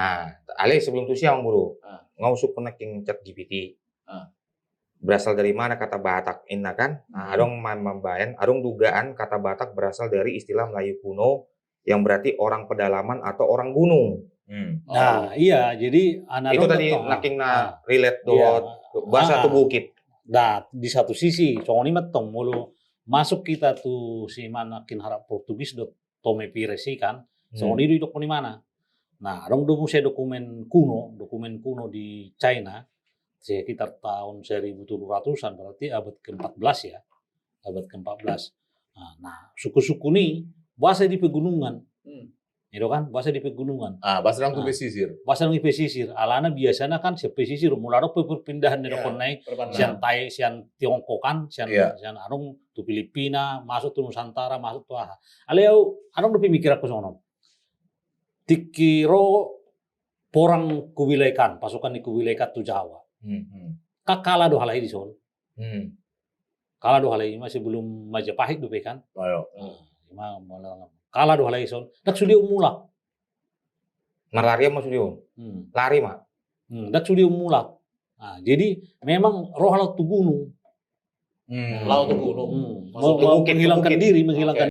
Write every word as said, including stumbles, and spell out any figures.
Nah, ale sebelum tu siang, Bro. Ah. Nga usuk pernah king chat G P T. Ah. Berasal dari mana kata Batak, inna kan? Nah, hmm, adong ma-, mambaen, adong dugaan kata Batak berasal dari istilah Melayu kuno yang berarti orang pedalaman atau orang gunung. Hmm. Nah, oh, iya, jadi itu tadi nangkin na, ah, relate dohot bahasa, ah, tu bukit. Nah, di satu sisi, songon i ma tong, molo masuk kita tu si mana kin harap Portugis do Tome Pires i kan, hmm, songon i do idokkon i mana. Nah, adong do muse dokumen kuno, dokumen kuno di China, sekitar tahun seribu tujuh ratusan, berarti abad keempat belas ya. Abad keempat belas. Nah, nah, suku-suku ni boasa di pegunungan. Hmm. Itu kan, boasa di pegunungan. Ah, boasa nang tu, nah, pesisir. Boasa nang di pesisir. Alana biasana kan sian pesisir, mula adong pe perpindahan, ya, ni dokon nai, perpindahan. Sian tai, sian Tiongkok kan, sian, ya, sian adong tu Filipina, masuk tu Nusantara, masuk tu aha. Ale au, adong do pemikiranku songon on. Tingki ro porang Kubilai Khan, pasukan ni Kubilai Khan tu Jawa. Hmm, hmm. Kan kalah do halai di son. Hmm. Kalah do halai, masih belum Majapahit dope kan. Ayo. Nah, ima, kalah do halai son. Ndang sude on mulak. Marlarian ma sude on. Hmm. Lari ma. Hmm, ndang sude on mulak. Nah, jadi memang ro halak tu gunung. Hmm. Lao tu gunung. Hmm. Masuk tu bukit, menghilangkan diri, menghilangkan